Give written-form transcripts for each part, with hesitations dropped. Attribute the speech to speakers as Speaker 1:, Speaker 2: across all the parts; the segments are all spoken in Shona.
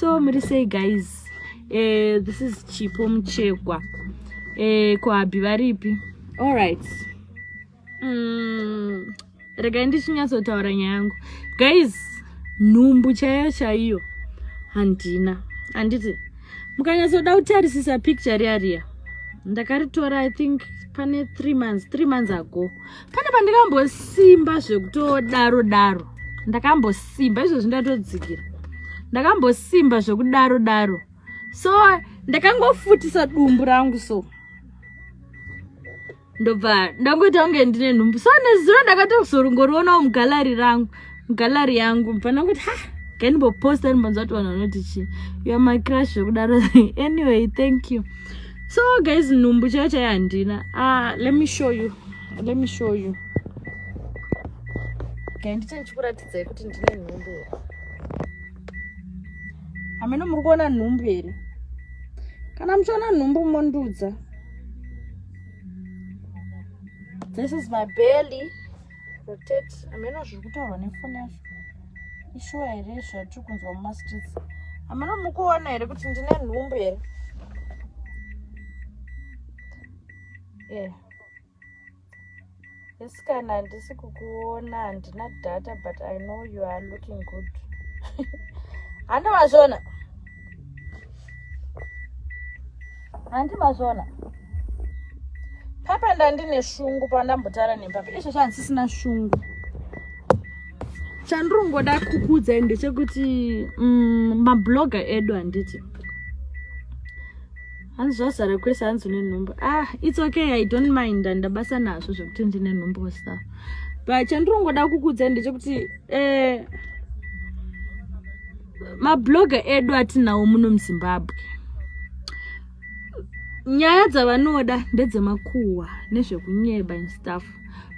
Speaker 1: So muri sei guys? This is Chipo Muchekwa. Kuhabhi varipi? All right. Regai ndichinyatsotaura nyaya yangu guys. Nhumbu chaiyo chaiyo handina, handiti mukanyatsoda kutarisisa picture riya riya ndakaritora, I think pane 3 months, 3 months ago. Pane pandikambosimba zvekutodaro daro, ndakambosimba izvozvi ndatodzikira, ndakambosimba zvekudaro daro, so ndakangofutisa dumbu rangu, so ndobva ndangoita kunge ndine nhumbu. So nezuro ndakatozorongorionawo mugallery rangu, mugallery yangu, bva ndangoti, ha, ngandimboposta ndimbonzwa kuti vanhu vanoti chii. You are my crush zvekudaro. Anyway, thank you. So guys, nhumbu chaiyo chaiyo handina. Let me show you, let me show you. Gai ndiche ndichikuratidzai kuti ndine nhumbu here. Hameno muri kuona nhumbu here? Kana muchiona nhumbu mondudza. This is my belly. Rotate. Hameno zviri kutaurwa nefoni yacho, ishuwa here zvatiri kunzwa mumastreets? Hameno muri kuona here kuti ndine nhumbu here? Yeah. Yes, kana handisi kukuona, handina data, but I know you are looking good. Handi mazvona, handi mazvona. Papa ndandine shungu pandambotaura nepapa, izvozvo handisisina shungu. Chandiri kukuudzai ndechekuti mablogger edu, handiti hanzi zvazara kwese, hanzi une nhumbu. Ah, it's okay, I don't mind, handabasa nazvo zvekuti ndine nhumbu stuff, but chandiri kukuudzai ndechekuti mablogger edu atinawo muno muZimbabwe, nyaya dzavanoda ndedzemakuhwa nezvekunyeba and stuff,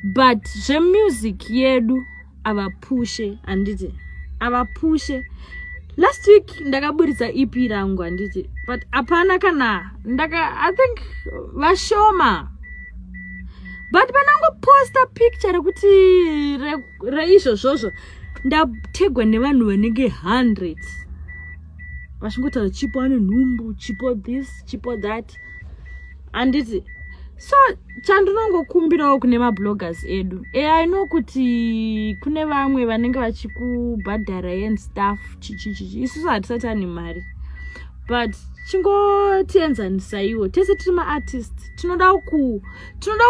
Speaker 1: but zvemusic yedu avapushe, handiti avapushe. Last week ndakaburitsa EP rangu, handiti, but hapana kana ndaka, I think vashoma, but panangoposta picture rekuti reizvozvozvo, ndategwa nevanhu vanenge 100 vachingotaura Chipo ane nhumbu, Chipo this, Chipo that, handiti? So chandinongokumbirawo kune mabloggers edu, I know kuti kune vamwe vanenge vachikubhadhara and stuff, chichichichi, isusu hatisati ane mari, but chingotienzanisaiwo. Tese tiri maartist, tinoda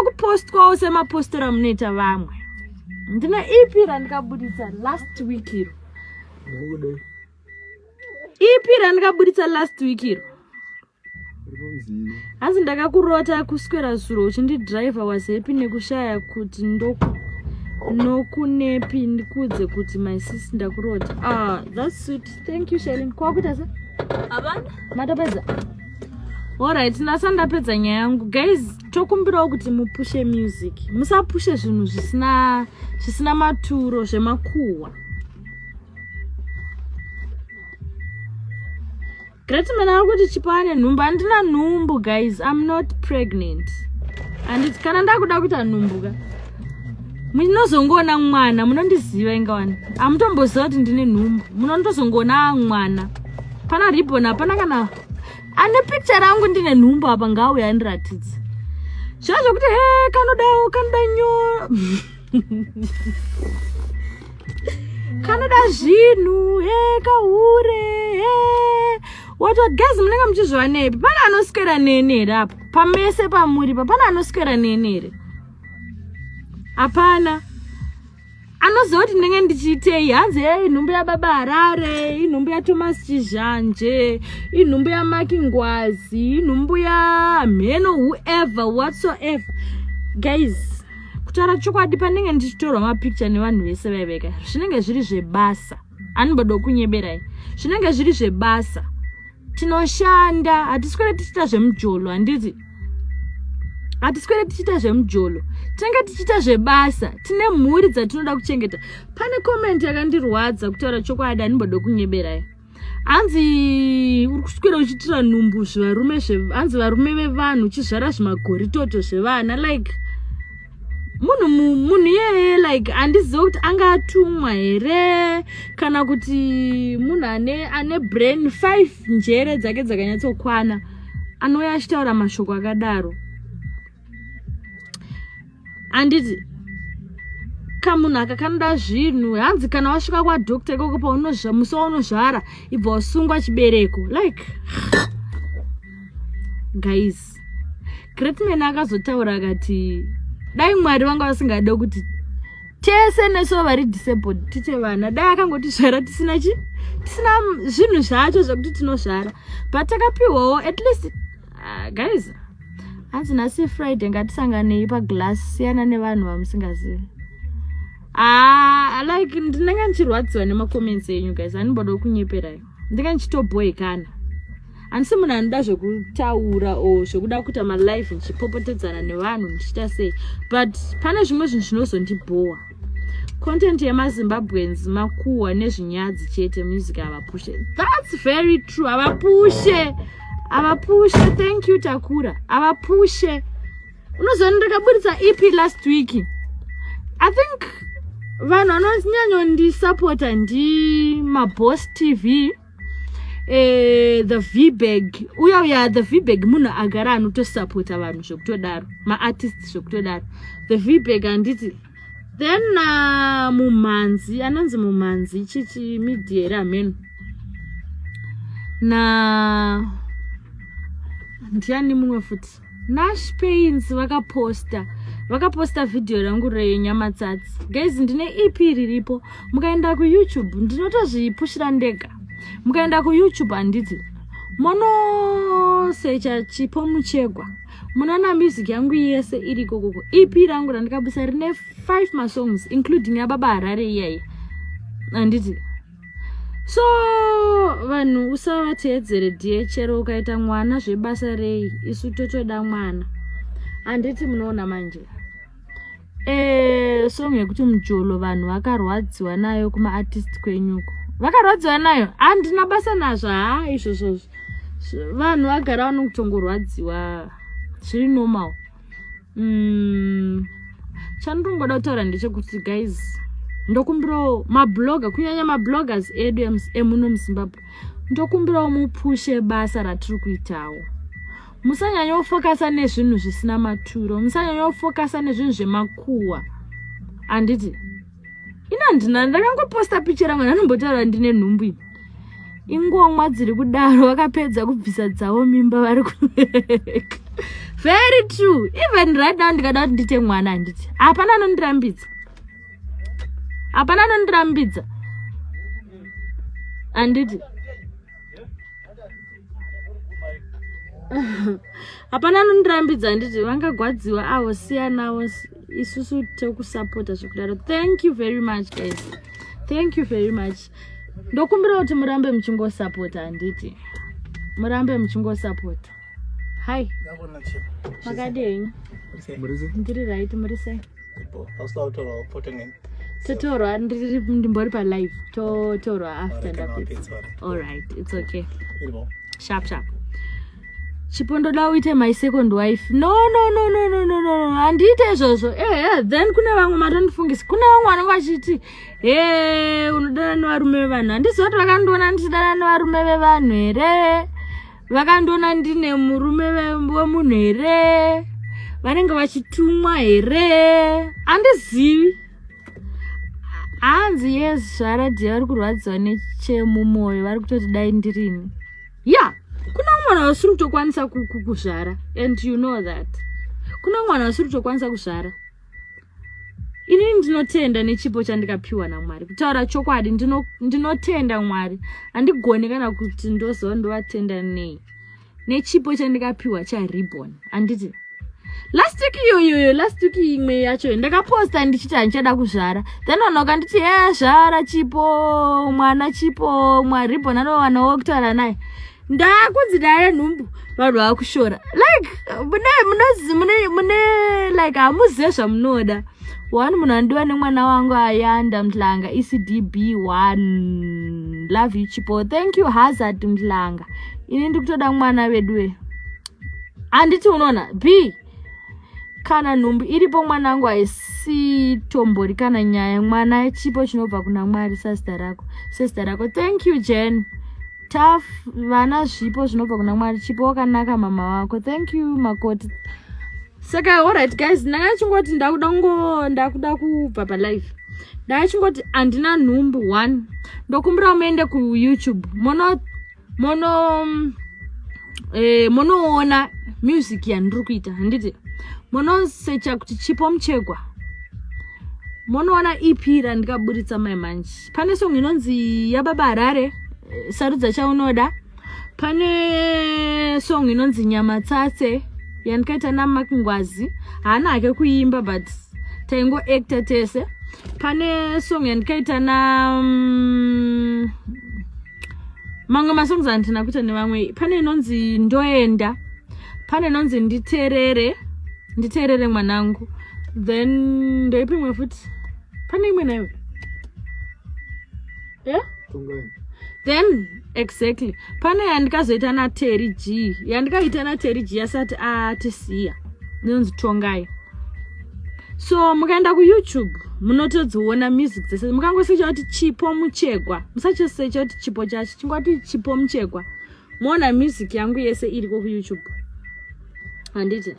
Speaker 1: kupostwawo semapostero amunoita vamwe. Ndine EP randikaburitsa last week iro, EP randikaburitsa last week iro. Hanzi ndakakurota kuswera zuro uchindidhiraivha, was happy nekushaya kuti nokunepi ndikudze kuti my sis ndakurota. Ah, that's sweet, thank you, Shelin. Kwakuita se
Speaker 2: Hapana.
Speaker 1: Matopedza? Alright, ndasa ndapedza nyaya yangu. Guys, tokumbirawo kuti mupushe music, musapushe zvinhu zvisina maturo, zvemakuhwa. Greatman ari kuti Chipo ane nhumbu. Handina nhumbu guys, I'm not pregnant. Handiti kana ndakuda kuita nhumbu ka, munozongoona mwana. Munondiziva ingawani, hamutomboziva kuti ndine nhumbu, munondozongoona mwana. Pana ribbon hapana kana ane picture rangu ndine nhumbu apa, ngauya andiratidze. Zviva zvekuti he kanoda, kanoda nyo, kanoda zvinhu, he kahure, he what what. Guys, munenge muchizviva nepi? Pane anoswera neni here apa pamese pamuri pa? Pane anoswera neni here? Hapana anoziva kuti ndinenge ndichiitei. Hanzi ei, inhumbu yababa Harare, inhumbu yaThomas Chizhanje, inhumbu yaMaki Ngwazi, inhumbu yamheno, whoever, whatsoever. Guys, kutaura chokwadi, pandinge ndichitorwa mapicture nevanhu vese vaiveka, zvinenge zviri zvebasa. Hanimboda kunyeberai, zvinenge zviri zvebasa. Tinoshanda, hatiswere tichiita zvemujolo, handiti hatiswere tichiita zvemujolo, tinenge tichiita zvebasa. Tine mhuri dzatinoda kuchengeta. Pane comment yakandirwadza, kutaura chokwadi, handimboda kunyeberai. Hanzi uri kuswera uchiitira nhumbu zvivarume, hanzi varume vevanhu, uchizvara zvimagoritoto zvevana. Like, Munhu munhu iyeye, like, handizive kuti anga atumwa here kana kuti munhu ane brain 5, njere dzake dzakanyatsokwana, anouya achitaura mashoko akadaro. Handiti kamunhu aka kanoda zvinhu. Hanzi kana wasvika kwadoctor ikoko, musi waunozvara, ibva wasungwa chibereko. Like, guys, Greatman akazotaura akati dai Mwari vanga vasingade kuti tese nesuwo vari disabled tite vana, dai akangotizvara tisina chi tisina zvinhu zvacho zvekuti tinozvara, but takapiwawo at least. Guys, hanzi nhasi Friday, ngatisanganei paglass. Siyana nevanhu vamusingazivi. Ah, like, ndinenge ndichirwadziwa nemacomments enyu, guys. Handimboda kunyeperai, ndinge ndichitobhoekana. Handisi munhu anoda zvekutaura o zvekuda kuita malive ndichipopotedzana nevanhu, ndichiita sei, but pane zvimwe zvinhu zvinozondibhowa. Content yemaZimbabweans makuhwa nezvinyadzi chete, music havapushe. That's very true, havapushe, havapushe. Thank you, Takura. Havapushe. Unoziva, ndakaburitsa EP last week. I think vanhu vanonyanyondisapota ndiMaboss TV, the Vbag uya uya. The Vbag munhu agara anotosapota vanhu zvekutodaro, maartist zvekutodaro, the Vbag, handiti? Then mumhanzi anonzi Mumhanzi chichi media here, hameno. Na ndiani mumwe futi? Nash Pains. Vakaposta vhidhiyo rangu renyamatsatsi. Guys, ndine EP riripo. Mukaenda kuYouTube, ndinotozvipushira ndega. Mukaenda kuYouTube, handiti, monosecha Chipo Muchegwa, munoona music yangu yese iri ikokoko. EP rangu randikabudisa rine 5 masongs, including yaBaba Harare iyaiya, handiti? So vanhu usavateedzere dhiye. Chero ukaita mwana, zvebasa rei? Isu totoda mwana, handiti? Munoona manje, song yekuti Mujolo, vanhu vakarwadziwa nayo. Kumaartist kwenyuko vakarwadziwa nayo, handina basa nazvo. Ha, izvozvozvo vanhu vagara vanotongorwadziwa, zviri normal. Chandinongoda kutaura ndechekuti, guys, ndokumbirawo mablogger, kunyanya mabloggers edu emuno muZimbabwe, ndokumbirawo mupushe basa ratiri kuitawo. Musanyanyofokasa nezvinhu zvisina maturo, musanyanyofokasa nezvinhu zvemakuhwa, handiti? Ina handina, ndakangoposta picha rangu, ndanombotaura ndine nhumbu iyi. Ingomwa dziri kudaro, vakapedza kubvisa dzavo mimba vari kubereka. Very true. Even right now ndikada kuti ndite mwana, handiti, hapana anondirambidza, hapana anondirambidza, handiti? Hapana anondirambidza, handiti? Vangagwadziwa avo, siyanavo, isusu tekusapota zvekudaro. Thank you very much, guys, thank you very much. Ndokumbira kuti murambe muchingosapota, handiti? Murambe muchingosapota. Hi, makadii? Ndiri right, muri sei? Totorwa, ndimbori palive, totorwa after ndapedza. Allright, it's okay. Sharp sharp. Chipo, ndoda uite my second wife. No, no, no, no, no, no, no, handiite izvozvo. Ehe, then kune vamwe matondifungisa, kune vamwe vanenge vachiti, "He, unodana nevarume vevanhu." Handiziva kuti vakandiona ndichidana nevarume vevanhu here, vakandiona ndine murume wemunhu here, vanenge vachitumwa here, handizivi. Hanzi, "Yes, zvaradhiya, vari kurwadziwa nechemumwoyo, vari kutoti dai ndirini." Ya, kuna mwana vasiri kutokwanisa kuzvara, and you know that kuna mwana vasiri kutokwanisa kuzvara. Inini ndinotenda nechipo chandikapiwa naMwari. Kutaura chokwadi, ndinotenda Mwari. Handigoni kana kuti ndozova ndovatenda nei nechipo chandikapiwa chaRibbon, handiti? Last week iyoyoyo, last week imwe yacho, ndakaposta ndichiti handichada kuzvara. Then vanhu vakanditi, "E, zvara Chipo, mwana Chipo, mwaRibbon anowanawo kutaura naye." Ndakunzi ndane nhumbu, vanhu vakushora. Like, mune like, hamuzive zvamunoda. One munhu anodiwa nemwana wangu, Ayanda Mhlanga, ECDB 1. Love you, Chipo. Thank you, Hazard Mhlanga. Ini ndikutoda mwana veduwe, handiti? Unoona b Kana nhumbu iripo mwanangu haisitombori kana nyaya. Mwana chipo chinobva kuna Mwari sazita rako. Sezita rako. Thank you Jen. Tough vana zvipo zvinobva kuna Mwari. Chipo wakanaka mama wako. Thank you makoti. Saka alright guys, ndakachingoti ndakuda ngo ndakuda kubva pa live. Ndakachingoti andina nhumbu one. Ndokumbira muende ku YouTube. Mono mono eh, monoona music yandiri kuita handiti monosecha kuti chipo muchegwa monoona ep randikaburitsa mai manje pane song inonzi yababa harare eh, sarudza chaunoda pane song inonzi nyama tsatse yandikaita namark ngwazi haana hake kuimba but taingoacta tese pane song yandikaita na mamwe masongs andina kuita nevamwe pane inonzi ndoenda pane inonzi nditerere nditerere mwanangu then ndoipi imwe futi pane imwe naiwe yeah? Then exactly pane yandikazoita naterry g yandikaita naterry g asati atisiya inonzi tongai. So mukaenda kuYouTube munotodziona music dzese, mukangosecha kuti Chipo Muchegwa, musachisecha kuti Chipo chacho, chingoti Chipo Muchegwa, moona music yangu yese iriko kuYouTube handiti?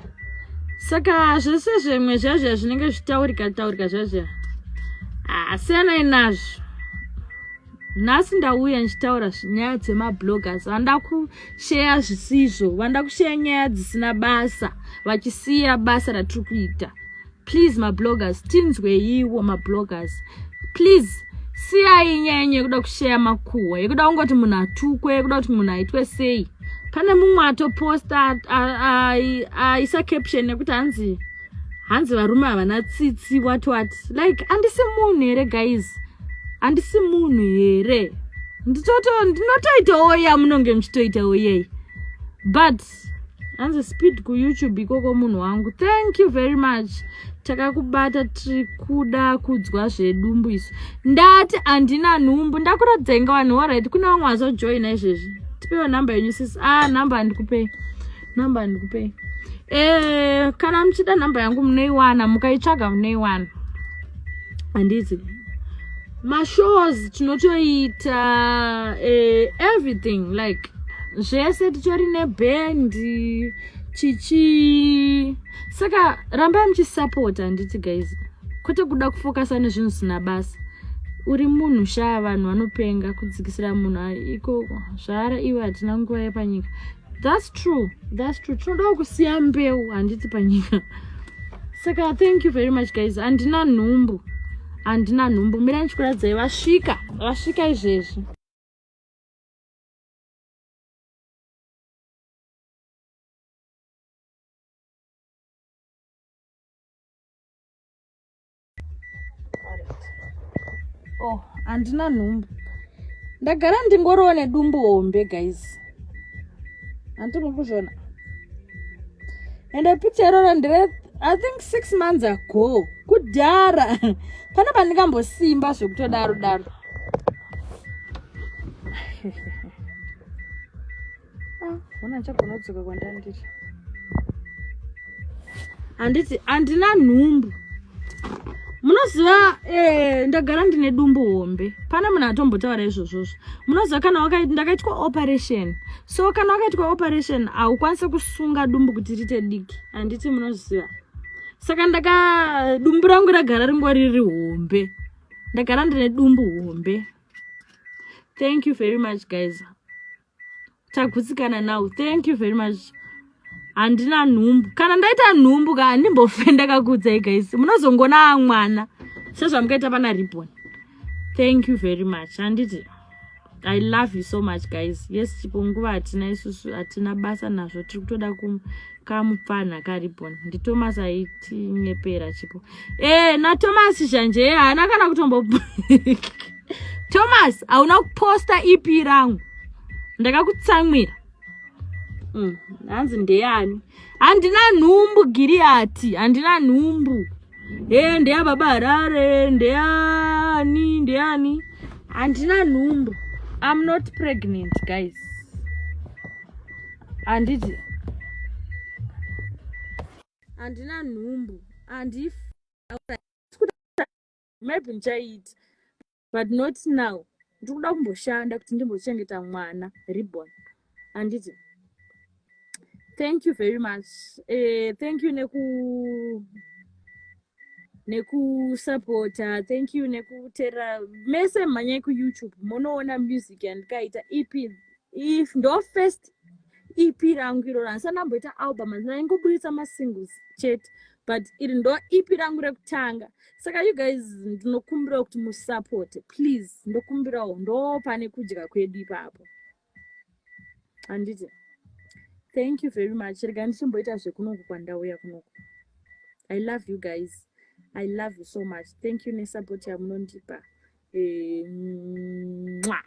Speaker 1: Saka zvese zvimwe zvazvo zvinenge zvitaurika taurika zvazvo asiyanai nazvo. Nhasi ndauya ndichitaura nyaya dzemabloggers vanoda kusheya zvisizvo, vanoda kusheya nyaya dzisina basa vachisiya basa ratiri kuita. Please mabloggers, tinzweiwo mabloggers, please siyai nyaya yenyu yekuda kusheya makuhwa, yekuda kungoti munhu atukwe, yekuda kuti munhu aitwe sei. Pane mumwe atoposta aisa caption yekuti hanzi hanzi varume havana tsitsi what what. Like, handisi munhu here guys? Handisi munhu here? Ndinotoitawo yamunonge muchitoitawo yei, but hanzi speed kuYouTube ikoko munhu wangu. Thank you very much. Takakubata, tiri kuda kudzwa zvedumbu isu. Ndati handina nhumbu, ndakuradzenga vanhu. Alright, kune vamwe vazojoina izvezvi. Tipewo nhamba yenyu sisi. Ah, nhamba handikupei, nhamba handikupei. Kana muchida nhamba yangu munoiwana, mukaitsvaga munoiwana handiti? Mashows tinotoita, everything, like zvese titori nebhendi chichi. Saka rambai muchisapota handiti guys, kwete kuda kufokasa nezvinhu zvisina basa. Uri munhu shaa, vanhu vanopenga kudzikisira munhu ikoko zvara iwe. Hatina nguva yepanyika. That's true, that's true. Tinodawo kusiya mbeu handiti panyika. Saka thank you very much guys. Handina nhumbu, handina nhumbu. Mirai ndichikuradzai vasvika, vasvika izvezvi. Oh, handina nhumbu, ndagara ndingoriwo nedumbu hombe guys, handiti muri kuzviona? Ende picture iroro ndire I think 6 months ago, kudhara. Pane pandingambosimba zvekutodaro daro. Ah, ona chagona kudzoka kwandandiri handiti? Handina nhumbu. Munoziva ndagara ndine dumbu hombe. Pane munhu atombotaura izvozvozvo. Munoziva kana ndakaitwa operation, so kana wakaitwa operation haukwanisi kusunga dumbu kuti riite diki handiti munoziva? Saka ndaka dumbu rangu ragara ringori riri hombe, ndagara ndine dumbu hombe. Thank you very much guys, tagutsikana now. Thank you very much. Handina nhumbu. Kana ndaita nhumbu ka, handimbofe ndakakuudzai guys, munozongona mwana sezvamukaita pana Ribbon. Thank you very much handiti? I love you so much guys. Yes Chipo, nguva hatina isusu, hatina basa nazvo, tiri kutoda kamupfanha kaRibbon. NdiThomas aitinyepera Chipo. E naThomas zhanje haana kana kutombo. Thomas, hauna kuposta EP rangu, ndakakutsamwira. Hanzi ndeyani? Handina nhumbu Giriati, handina nhumbu. E ndeyababa Harare, ndeyani, ndeyani? Handina nhumbu. I'm not pregnant guys, handiti? Handina nhumbu, handif maybe ndichaiita, but not now. Ndiri kuda kumboshanda kuti ndimbochengeta mwana Ribbon, handiti? Thank you very much. Thank you nekusapota, thank you nekuteerera mese. Mhanyai kuYouTube munoona music yandikaita, EP. If ndo first EP rangu iroro, handisati ndamboita album, handina, ingoburitsa masingles chete, but iri ndo EP rangu rekutanga. Saka you guys, ndinokumbirawo kuti musapote, please. Ndokumbirawo, ndo pane kudya kwedu ipapo, handiti? Thank you very much. Rega ndichimboita zvekunoku kwandauya kunoku. I love you guys, I love you so much. Thank you nesupport yamunondipa. Mwa.